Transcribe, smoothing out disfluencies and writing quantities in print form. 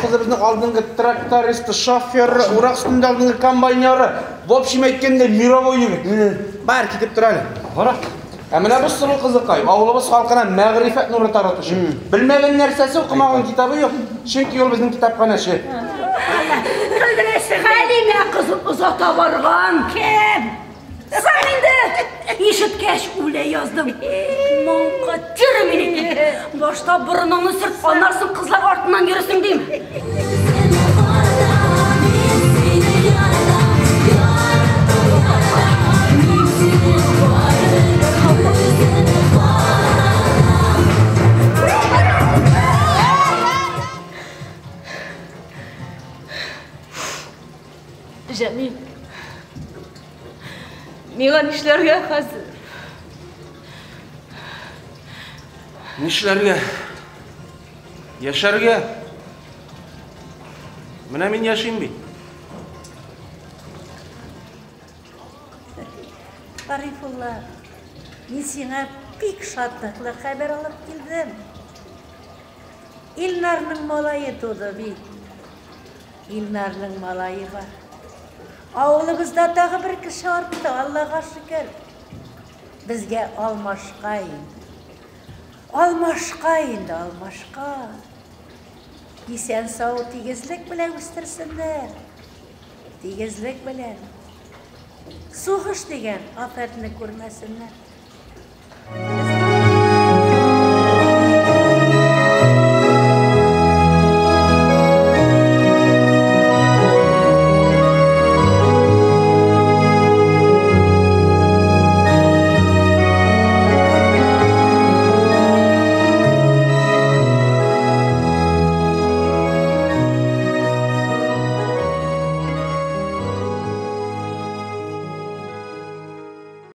Колхозыбызның алдынгы трактористы, шоферы, урак өстендә алдынгы комбайнеры. В общем әйткәндә, мировой егет. Бар, китеп тор әле. Кара. Ә менә бу сылу кызыкай, авылыбыз халкына мәгърифәт нуры таратучы. Белмәгән нәрсәсе, укымаган китабы юк. Чөнки ул безнең китапханәче. Көлдерәсең. Хәлимә кызын озата барган. Кем? Соң инде! Ишеткәч, үлә яздым. Маңка тире минеке. Башта борыныңны сөрт, аннан соң кызлар артыннан йөресең дим. Җәмил. Миңа нишләргә хәзер? Нишләргә? Яшәргә. Менә мин яшим бит. Гарифулла, мин сиңа бик шатлыклы хәбәр алып килдем. Илнарның малае туды бит. Илнарның малае бар. Авылыбызда тагы бер кеше артты, Аллага шөкер. Безгә алмашка инде. Алмашка инде, алмашка. Исән-сау тигезлек белән үстерсеннәр. Тигезлек белән. Сугыш дигән афәтне күрмәсеннәр.